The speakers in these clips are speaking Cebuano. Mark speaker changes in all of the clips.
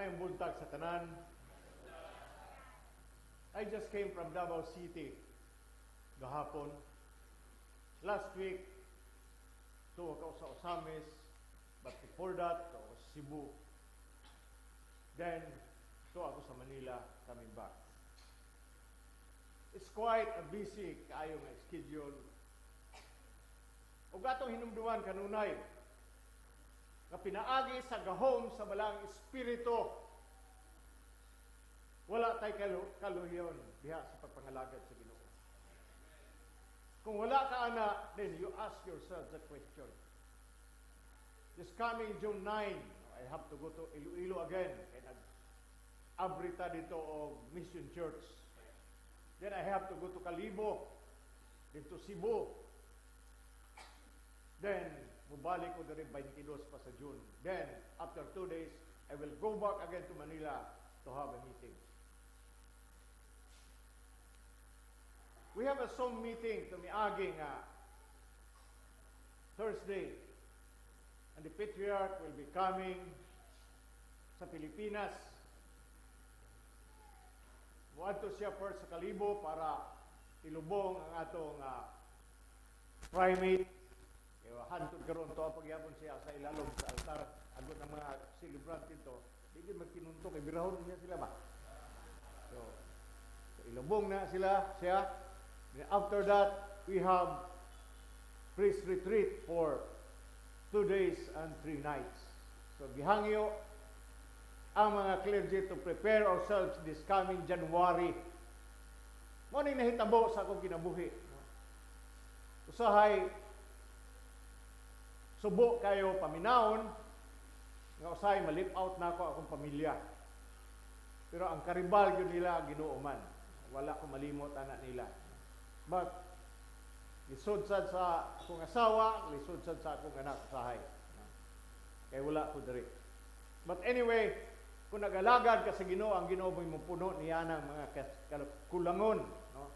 Speaker 1: Maayong buntag sa tanan. I just came from Davao City gahapon. Last week, tuwa ko sa Ozamiz, but before that, to Cebu. Then, tuwa ako sa Manila, coming back. It's quite a busy kaayo nga schedule. Ug atong hinumduman kanunay nga pinaagi sa gahom sa Balaang Espiritu, wala tay kaluhion diha sa pagpangalagad sa Ginoo. Kung wala ka ana, then you ask yourself the question. This coming June 9, I have to go to Iloilo again. Kay nag-abri ta didto og Mission Church. Then I have to go to Kalibo, then to Cebu. Then, mubalik ko diri 22 pa sa June. Then, after 2 days, I will go back again to Manila to have a meeting. We have a Zoom meeting to miagi nga Thursday. And the Patriarch will be coming sa Pilipinas. Muadto siya first sa Kalibo para ilubong ang atong primate. Kaya hantod karon to pagyapon siya sa ilalom sa altar. Agud ang mga celebrant dito, di gid magtinunto kay birahon niya sila ba. So ilubong na sila siya. Then after that, we have priest retreat for 2 days and 3 nights. So gihangyo ang mga clergy to prepare ourselves this coming January. Mao ning nahitabo sa akong kinabuhi. No? Usahay subo kaayo paminawon nga usahay ma-left out na ako akong pamilya. Pero ang karibal gyud nila, Ginoo man. Wala ko malimot ana nila. But lisod sad sa akong asawa, lisod sad sa akong anak usahay. Kay wala ko diri. But anyway, kung nag-alagad ka sa Ginoo, ang Ginoo mo'y mupuno niya ng mga kulangon, no,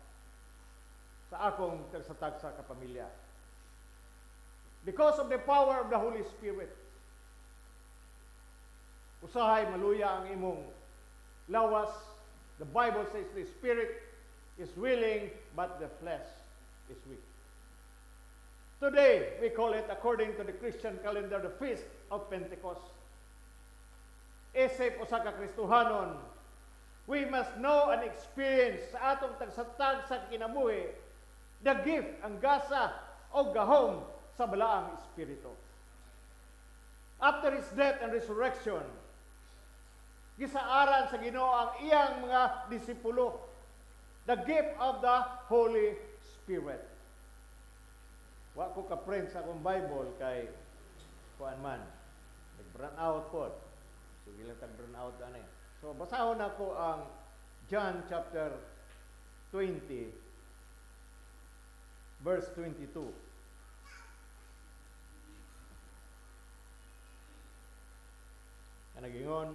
Speaker 1: sa akong tagsa-tagsa ka pamilya. Because of the power of the Holy Spirit, usahay maluya ang imong lawas. The Bible says the spirit is willing, but the flesh is weak. Today, we call it, according to the Christian calendar, the Feast of Pentecost. Isip usa ka Kristohanon, we must know and experience sa atong tagsa-tagsa kinabuhi the gift, ang gasa o gahom sa Balaang Espiritu. After His death and resurrection, gisaaran sa Ginoo ang iyang mga disipulo the gift of the Holy Spirit. Wa ko ka-print sa akong Bible kay kuan man, nag-brown out pod. Sige lang tag brown out ani. So basahon nako ang John chapter 20 verse 22. Nga nagingon,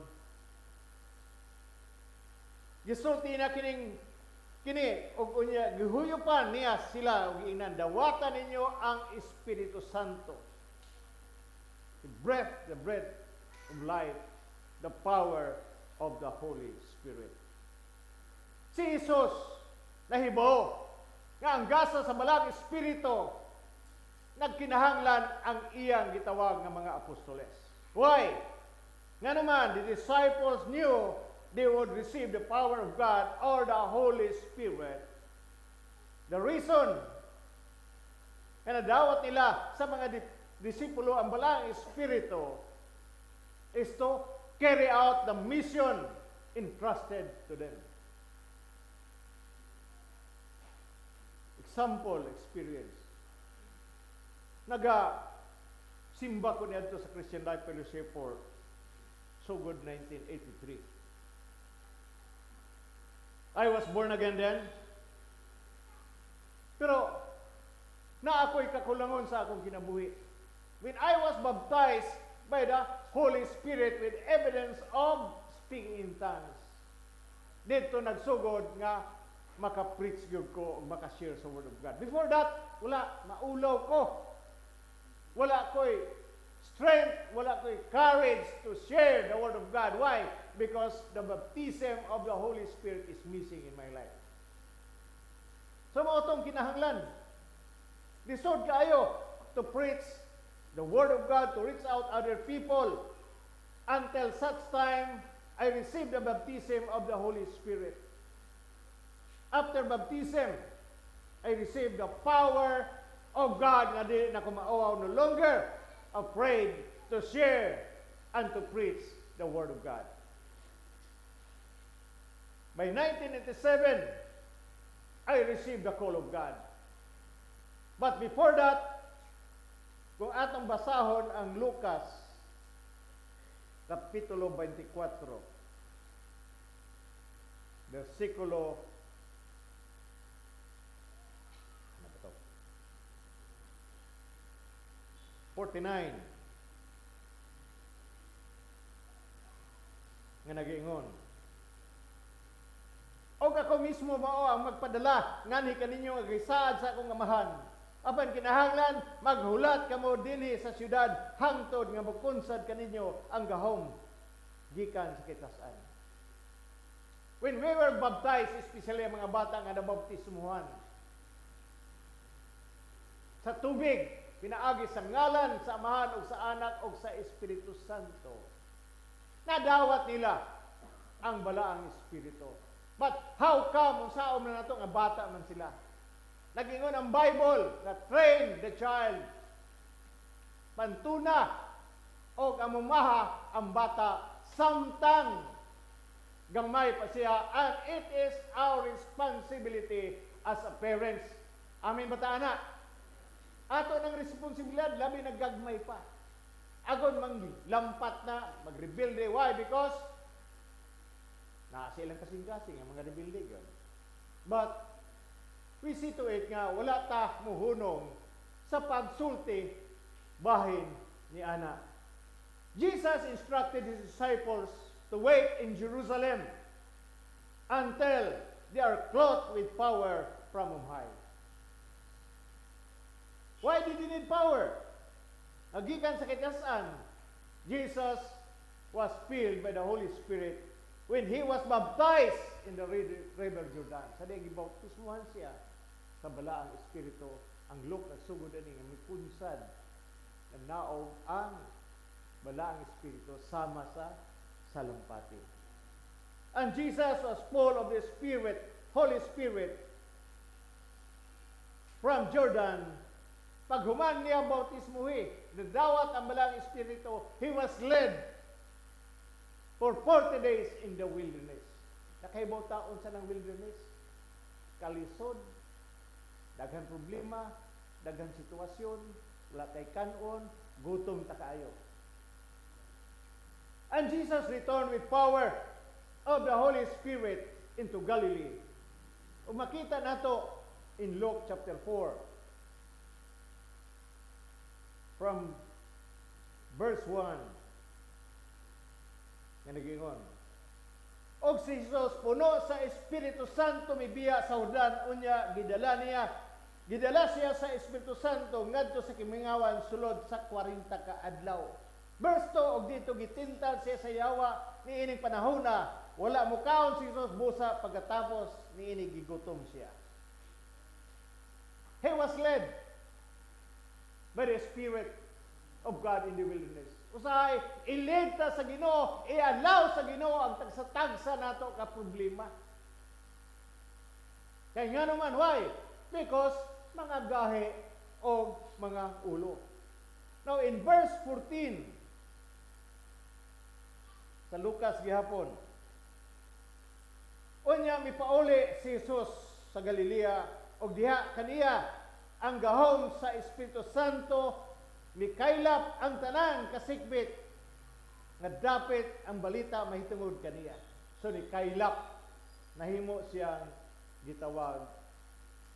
Speaker 1: gisulti na kining kini og unya gihuyupan niya sila og giingnan, "Dawata ninyo ang Espiritu Santo." The breath of life, the power of the Holy Spirit. Si Jesus nahibaw nga ang gasa sa Balaang Espiritu nagkinahanglan ang iyang gitawag nga mga apostoles. Why? Nga naman, the disciples knew they would receive the power of God or the Holy Spirit. The reason nga nadawat nila sa mga disipulo ang Balaang Espiritu is to carry out the mission entrusted to them. Example, experience. Naga simba ko niadto sa Christian Life Fellowship for sugod 1983. I was born again then. Pero na ako'y kakulangon sa akong kinabuhi. When I was baptized by the Holy Spirit with evidence of speaking in tongues, didto nagsugod nga maka-preach gyud ko ug maka-share sa Word of God. Before that, wala, maulaw ko. Wala ko'y strength, wala ko'y Wala ko'y courage to share the Word of God. Why? Because the baptism of the Holy Spirit is missing in my life. So mao tong kinahanglan. Lisod kaayo to preach the Word of God, to reach out other people until such time I received the baptism of the Holy Spirit. After baptism, I received the power of God nga di na ko mauwaw, no longer afraid to share and to preach the Word of God. By 1987, I received the call of God. But before that, kung atong basahon ang Lucas, Kapitulo 24, versikulo, ano ba to? 49, nga nagiingon, "Og ako mismo mao ang magpadala nganhi kaninyo nga gisaad sa akong Amahan. Apan kinahanglan maghulat kamo dinhi sa syudad hangtod nga mokunsad kaninyo ang gahom gikan sa kitasan." When we were baptized, especially ang mga bata nga nabaptismuhan sa tubig, pinaagi sa ngalan sa Amahan ug sa Anak ug sa Espiritu Santo, nadawat nila ang Balaang Espiritu. But how come, unsaon man nato nga bata man sila? Nagingon ang Bible na train the child. Pantuna og amumaha ang bata samtang gamay pa siya, and it is our responsibility as a parents. Amin ba ta ana? Ato ng responsibilidad, labi nagagmay pa. Agon mang lampat na, magrebelde. Why? Because naa silang kasing-kasing ang mga rebelde yun. But we see to it nga wala ta muhunong sa pagsulti bahin ni ana. Jesus instructed his disciples to wait in Jerusalem until they are clothed with power from on high. Why did he need power? Gikan sa kitasan, Jesus was filled by the Holy Spirit when he was baptized in the River Jordan. Sa di gibautismuhan siya sa Balaang Espiritu, ang Luke nagsugod ani nga mikunsad na naog ang Balaang Espiritu sama sa salampati. And Jesus was full of the Spirit, Holy Spirit, from Jordan. Paghuman niya bautismuhi, nadawat ang Balaang Espiritu, he was led for 40 days in the wilderness. Nakahibaw ta unsa ng wilderness? Kalisod, daghan problema, daghan sitwasyon, wala tay kanon, gutom ta kaayo. And Jesus returned with power of the Holy Spirit into Galilee. Ug makita nato in Luke chapter 4 from verse 1 nga nagingon, "Og si Jesus puno sa Espiritu Santo mibiya sa Jordan, unya gidala siya sa Espiritu Santo ngadto sa kimingawan sulod sa 40 ka adlaw." Verse 2, "Og didto gitintal siya sa yawa niining panahona. Wala mukaon si Jesus busa, pagkatapos niini gigutom siya." He was led by the Spirit of God in the wilderness. Usahay, i-lead ta sa Ginoo, i-allow sa Ginoo ang tagsa-tagsa nato ka problema. Kay nga naman, why? Because mga gahi o mga ulo. Now, in verse 14, sa Lucas gihapon, "Unya mipauli si Jesus sa Galilea og diha kaniya ang gahom sa Espiritu Santo mikaylap ang tanan kasikbit nga dapit ang balita mahitungod kaniya." So ni kaylap, nahimo siyang gitawag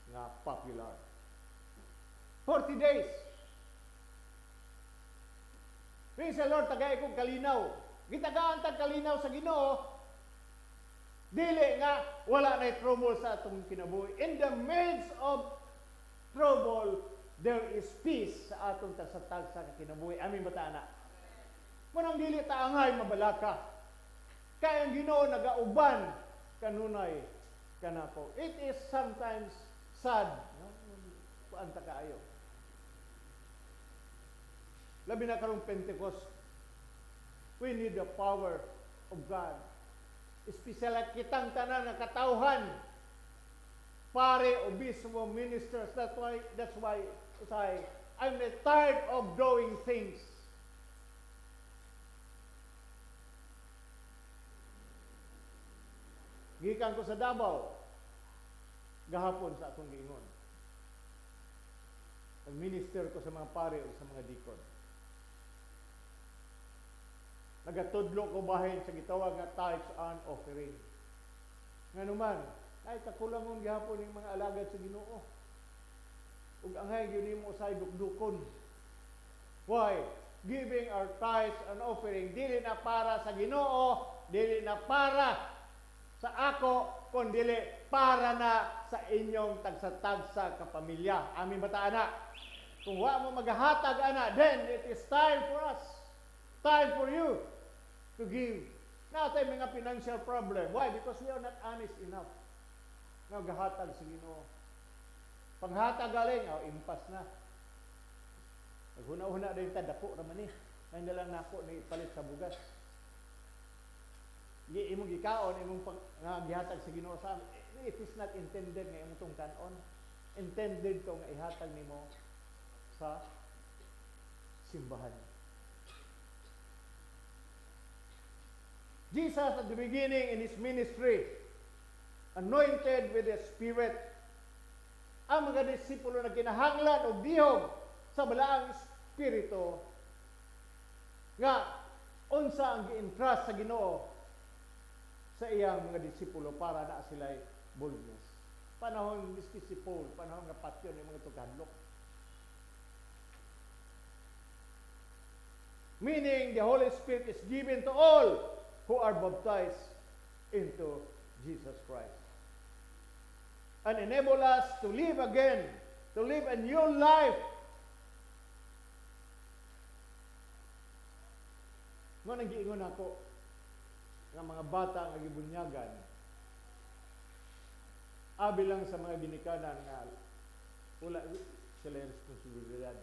Speaker 1: nga popular. 40 days. Praise the Lord, tagay kong kalinaw. Gitagaan tag kalinaw sa Ginoo, dili nga wala na trouble sa atong kinabuhi. In the midst of trouble, there is peace sa atong tagsa-tagsa ka kinabuhi. Amin ba ta ana? Mao nang dili ta angay mabalaka. Kay ang Ginoo nagauban kanunay kanako. It is sometimes sad, no? Kuan ta kaayo. Labi na karong Pentecost. We need the power of God. Espesyal kitang tanan nga katawhan, pare, obispo, ministers. That's why, usahay, I'm not tired of doing things. Gikan ko sa Davao, gahapon sa akong giingon. Nag-minister ko sa mga pare o sa mga deacon. Nagatudlo ko bahin sa gitawag nga tithes and offering. Nga naman, ay kakulangon gihapon ning mga alagad sa Ginoo. Ug angay gyud nimo usay dukdukon. Why? Giving our tithes and offering dili na para sa Ginoo, dili na para sa ako, kundili para na sa inyong tagsa-tagsa ka pamilya. Amin ba ta ana? Kung wa mo maghatag ana, then it is time for us. Time for you to give. Naa tay mga financial problem. Why? Because we are not honest enough nga gahatag sa Ginoo. Panghatag galing, oh, impas na. Naghuna-huna din ta, dako raman ni. May lang nako ni ipalit sa bugas. Gi imong gikaon, imong pag, nga gihatag sa Ginoo sa amin. It is not intended nga imong tong kanon. Intended to nga ihatag nimo sa simbahan. Jesus at the beginning in His ministry, anointed with the Spirit, ang mga disipulo na kinahanglan og dihog sa Balaang Espiritu nga unsa ang gi-entrust sa Ginoo sa iyang mga disipulo para na sila'y boldness. Panahon miski si Paul, panahon nga patyon yung mga tukadlok. Meaning the Holy Spirit is given to all who are baptized into Jesus Christ. And enable us to live again, to live a new life. Mao nang giingon ako nga mga bata nga gibunyagan, abi lang sa mga ginikanan nga wala sila responsibilidad.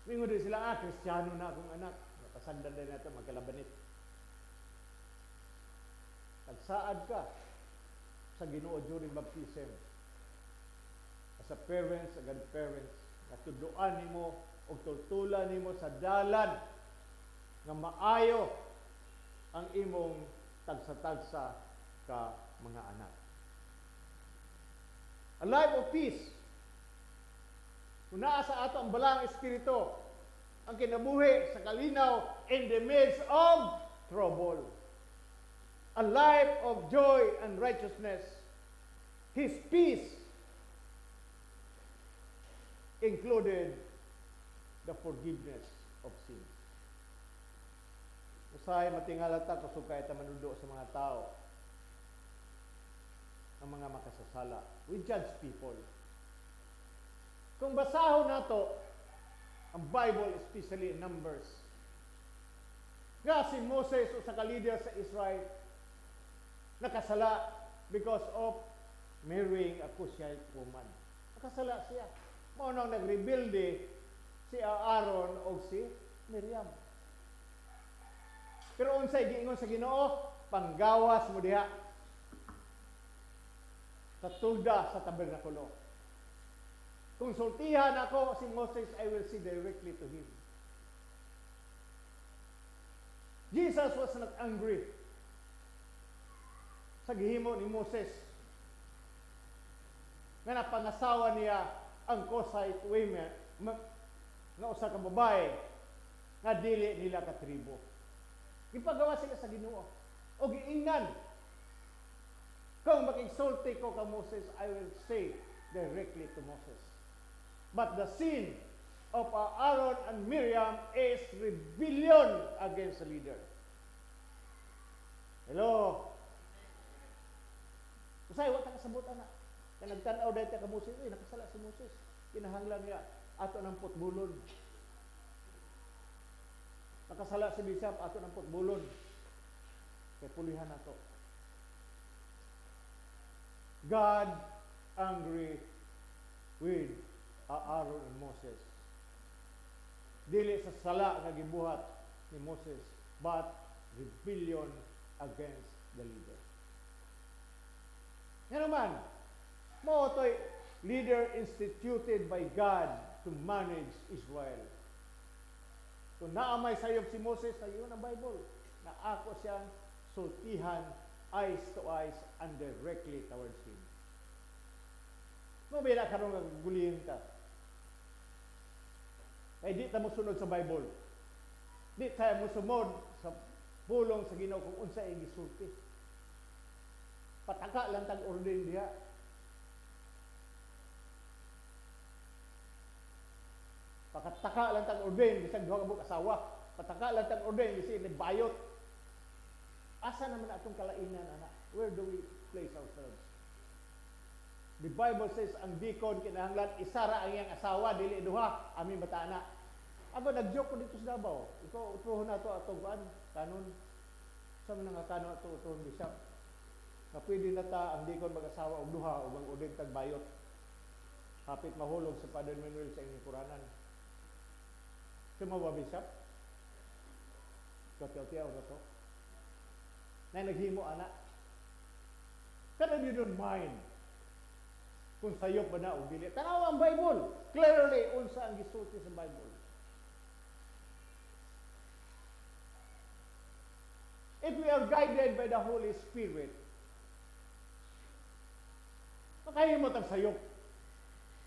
Speaker 1: Mingon din sila, "Ah, Kristiyano na akong anak. Napasagdan din nato magkalabanit." Nagsaad ka sa Ginoo during baptism. As a parents, a godparents, natudloan nimo og tultulan nimo sa dalan nga maayo ang imong tagsa-tagsa ka mga anak. A life of peace. Kung naa sa ato ang Balaang Espiritu, ang kinabuhi sa kalinaw in the midst of trouble. A life of joy and righteousness. His peace included the forgiveness of sins. Usahay matingala ta kusog kay ta manudo sa mga tao ang mga makasasala. We judge people. Kung basahon nato ang Bible, especially in Numbers, nga si Moses, usa ka leader sa Israel, nakasala because of marrying a Cushite woman. Nakasala siya. Mao nang nagrebelde si Aaron o si Miriam. Pero unsay giingon sa Ginoo? "Panggawas mo diha sa tulda sa tabernakulo. Konsultihan ako si Moses, I will see directly to him." Jesus was not angry sa gihimo ni Moses nga napangasawa niya ang Cushite women nga usa ka babae nga dili nila katribo. Gipagawa sila sa Ginoo. O giingnan, "Kung makigsulti ko ka Moses, I will say directly to Moses." But the sin of Aaron and Miriam is rebellion against the leader. Hello? Usay, wa ta kasabot ana. Kaya nagtanaw dahil ka Moses, "Uy, nakasala si Moses. Kinahanglan niya ato ng putbulon." Nakasala si Bishop, ato nang putbulon. Kay pulihan nato. God angry with Aaron and Moses. Dili sa sala nga gibuhat ni Moses, but rebellion against the leader. Nga naman, mao to'y leader instituted by God to manage Israel. Kung naa may sayop si Moses, sayon ang Bible, na ako siyang sultihan eyes to eyes and directly towards him. Mao ba karon nga gulihin ka? Kay di ta mo sunod sa Bible. Di tayo mo sumod sa pulong sa Ginoo kung unsa ang gisulti. Pataka lang tag ordin diha. Pakataka lang tag ordin bisag duha ka buok asawa. Pataka lang tag ordin bisag bayot. Asa naman atong kalainan, ana? Where do we place ourselves? The Bible says ang deacon kinahanglan isa ra ang iyang asawa, dili duha. Amin bata na. Ako nag-joke ko dito sa Davao. Ikaw utruhon nato atong kuan kanon. Sa man nga kanon ato utruhon, bishop? Na pwede na ta ang deacon mag-asawa og duha ug ang udin tag bayot. Hapit mahulog sa Father Manuel sa inyong kuranan. Suma ba, bishop? Katiyaw-tiyaw na to. Na naghimo ana. Pero you don't mind kung sayop ba na o dili. Tanaw ang Bible. Clearly, unsa ang gisulti sa Bible. If we are guided by the Holy Spirit, makahimo tag sayop.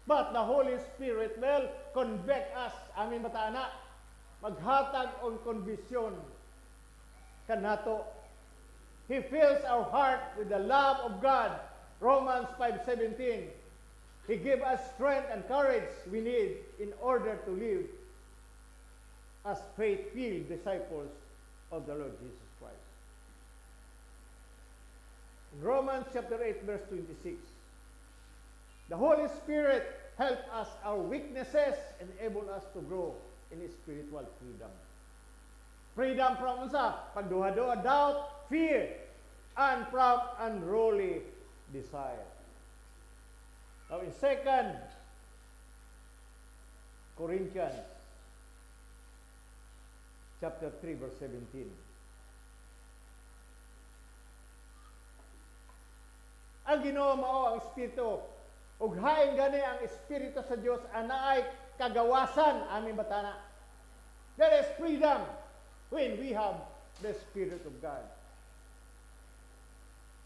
Speaker 1: But the Holy Spirit will convict us. Amin ba ta, ana? Maghatag og conviction kanato. He fills our heart with the love of God. Romans 5:17. He gives us strength and courage we need in order to live as faith-filled disciples of the Lord Jesus Christ. In Romans chapter 8 verse 26, the Holy Spirit help us our weaknesses and enable us to grow in spiritual freedom. Freedom from unsa? Pagduha-duha, doubt, fear, and from unruly desire. Now in 2 Corinthians chapter 3 verse 17. Ang Ginoo mao ang Espiritu. Ug hain gani ang Espiritu sa Dios anaay kagawasan, aming batana. There is freedom when we have the Spirit of God.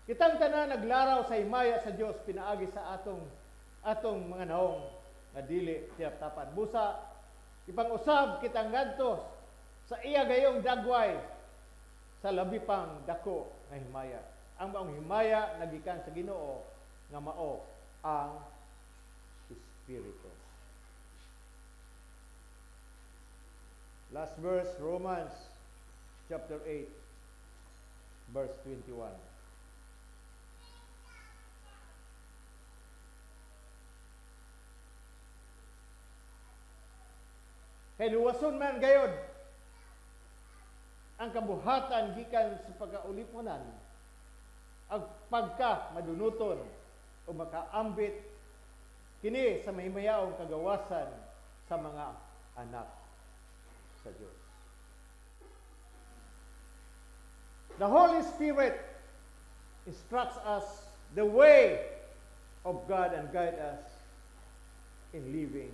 Speaker 1: Kitang tanan naglaraw sa himaya sa Dios pinaagi sa atong mga naong nga dili tinaptapan. Busa ipang-usab kitang ngadto sa iya gayong dagway sa labi pang dako nga himaya. Ang maong himaya nagikan sa Ginoo nga mao ang Espiritu. Last verse, Romans chapter 8, verse 21. Kay luwason man gayod ang kabuhatan gikan sa pagkaulipunan, ang pagka madunuton o makaambit kini sa mahimayaong kagawasan sa mga anak sa Diyos. The Holy Spirit instructs us the way of God and guide us in living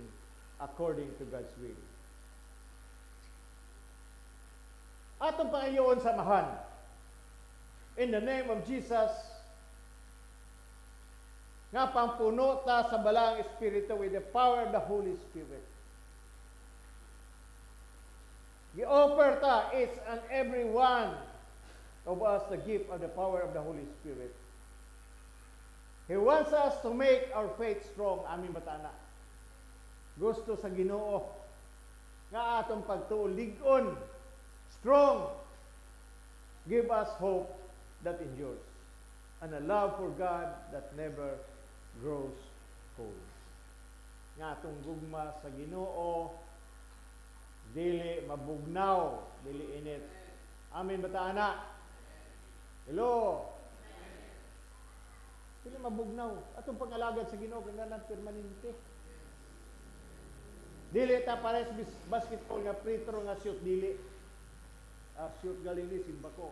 Speaker 1: according to God's will. Atong pangayoon samahan. In the name of Jesus, nga pampuno ta sa Balaang Espiritu with the power of the Holy Spirit. Gi-offer ta each and every one of us the gift of the power of the Holy Spirit. He wants us to make our faith strong. Aming batana. Gusto sa Ginoo nga atong pagtuo lig-on, strong. Give us hope that endures and a love for God that never grows cold. Nga atong gugma sa Ginoo Dili mabugnaw, dili init. Amen ba ta ana? Hello? Dili mabugnaw. Atong pangalagad sa Ginoo kinahanglan permanente. Dili ta pares basketball nga free throw nga shoot dili. Ah, shoot galing ni simba ko.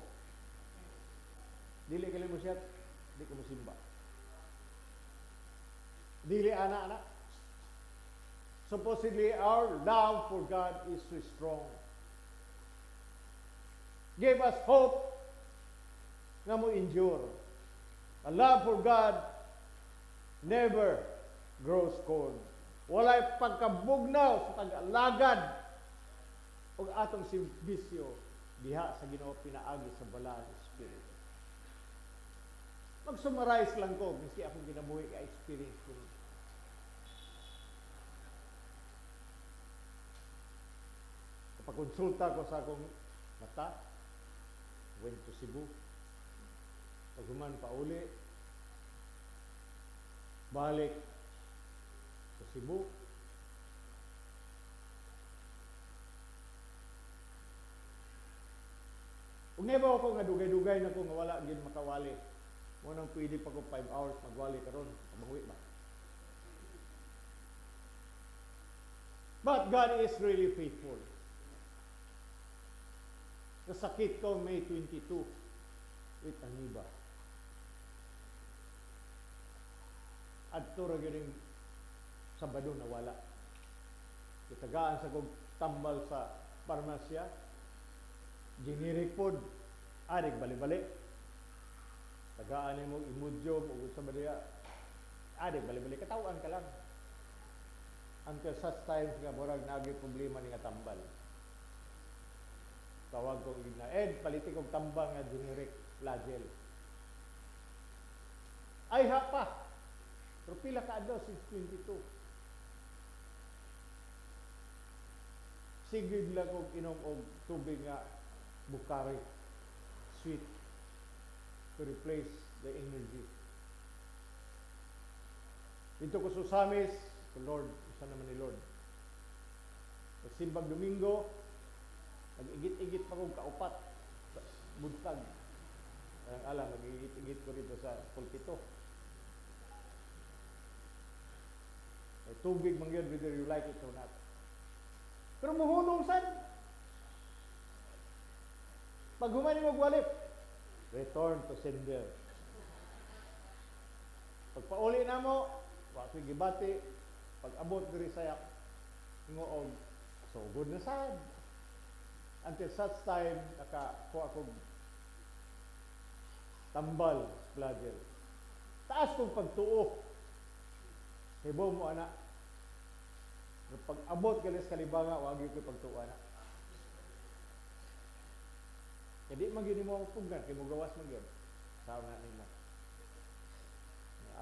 Speaker 1: Dili kali mo shoot, di ko mo simba. Dili ana ana. Supposedly our love for God is so strong. Give us hope nga mo endure. A love for God never grows cold. Walay pagkabugnaw sa pag-alagad og atong serbisyo diha sa Ginoo pinaagi sa Balaan Espiritu. Mag-summarize lang ko miski akong kinabuhi ka experience ko. Pagkonsulta ko sa akong mata, went to Cebu. Paghuman pauli, balik sa Cebu. Ug never ako nga dugay-dugay na ko nga wala gyud makawali. Mo nang pwede pa ko 5 hours magwali karon, mahuwi ba? But God is really faithful. Nasakit ko May 22 with amoeba. Adto ra gyud ning Sabado nawala. Gitagaan sa kog tambal sa parmasya. Generic pod. Arig bali-bali. Tagaan nimo Imodium ug sa ba diha. Arig bali-bali, katawan ka lang. Until such times nga murag naagi problema ni nga tambal. Tawag ko na, "Ed, paliti kog tambal nga generic Flagyl." Ay ha pa. Pero pila ka adlaw since 22. Sige lang og inom og tubig nga Pocari Sweat to replace the energy. Dito ko sa Ozamiz, the Lord, isa naman ni Lord. Sa simbang Domingo, nag-igit-igit pa kong kaupat sa buntag. Parang alam, nag-igit-igit ko rito sa pulpito. May tubig man yun, whether you like it or not. Pero muhunong sad. Pag humani mo gwalip, return to sender. Pagpauli na mo, wa ko'y gibati, pag abot diri sa Ingoog, so good na sad. Until such time, nakakuha kog tambal, Flagyl. Taas kong pagtuo. Hibaw mo, ana. Pero pag abot ka sa Calibanga, wag ko pagtuo, ana. Kaya di man gyud nimo ang pugnan, kay mogawas man gyud. Sao na nimo.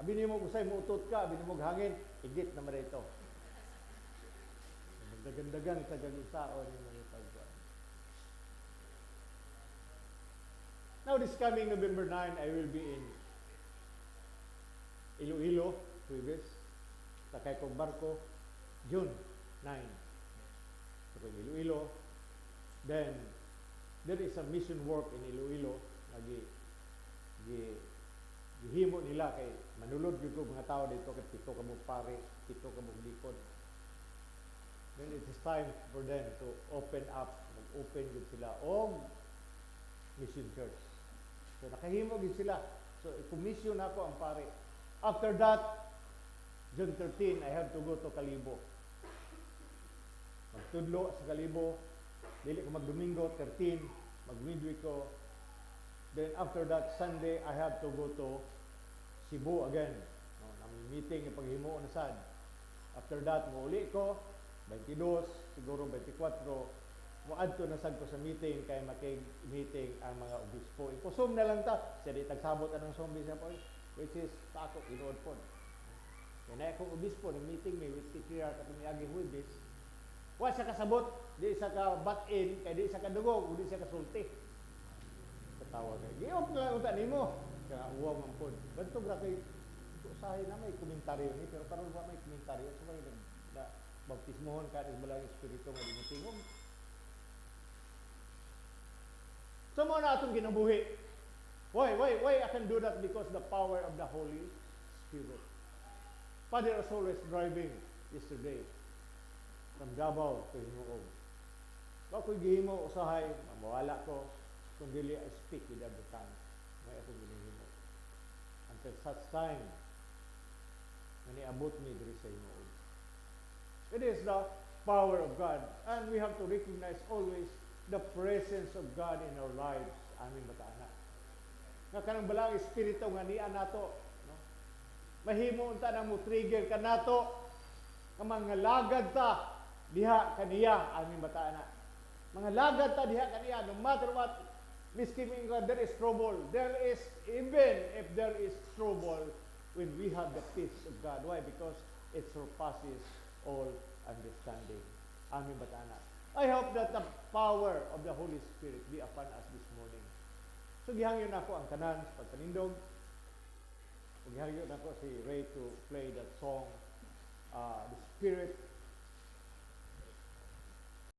Speaker 1: Abi nimo usay mo utot ka, abi nimo hangin, igit na man ito. Magdagandagan sa gagusaon nimo ipagkuan. Now this coming November 9, I will be in Iloilo, Huwebes. Sakay kong barko, June 9. So, Iloilo. Then, there is a mission work in Iloilo nga gihimo nila kay manulod gyud ko mga tao dito kay 7 ka buok pare, 7 ka buok dikon. Then it is time for them to open up, mag-open gyud sila og mission church. So nakahimo gyud sila. So i-commission ako ang pare. After that, June 13, I have to go to Kalibo. Magtudlo sa Kalibo. Dili ko magdomingo, 13, mag-midweek ko. Then after that, Sunday, I have to go to Cebu again. No, nami meeting yung paghimo na sad. After that, muuli ko, 22, siguro 24, muadto na sad ko sa meeting kay makig-meeting ang mga obispo. Ipo-Zoom na lang ta. Siya di tagsabot anong Zoom siya po, which is tako tinuod po. Kaya na akong obispo, nag-meeting may with patriarch at miagi Huwebes. Wa siya kasabot, di siya ka bat-in, kay di siya kadugog, di siya kasulti. Katawa kay. Giop na lang unta nimo. Kaya uwaw man pod. Bantog ra kay usahay na may komentaryo ni, pero karon wa may komentaryo. So may na bautismohon ka ng Balang Espiritu nga di mo tingog. So mao na atong ginabuhi. Why, why, why I can do that? Because the power of the Holy Spirit. Father was always driving yesterday from Davao to Gingoog. Wa ko'y gihimo usahay, mawala ko, kung dili I speak with other tongues. May akong ginihimo. Until such time na niabot mi diri sa Gingoog. It is the power of God. And we have to recognize always the presence of God in our lives. Amen ba ta ana? Nga kanang Balaang Espiritu nga niya nato, no? Mahimo unta nang mo trigger kanato nga mga lagad ta diha kaniya. Amen ba ta ana? Mga lagad ta diha kaniya no matter what, miski nga there is trouble. There is, even if there is trouble, when we have the peace of God. Why? Because it surpasses all understanding. Amen ba ta ana? I hope that the power of the Holy Spirit be upon us this morning. So gihangyo nako ang tanan sa pagpanindog. Ug gihangyo nako si Ray to play that song, "The Spirit."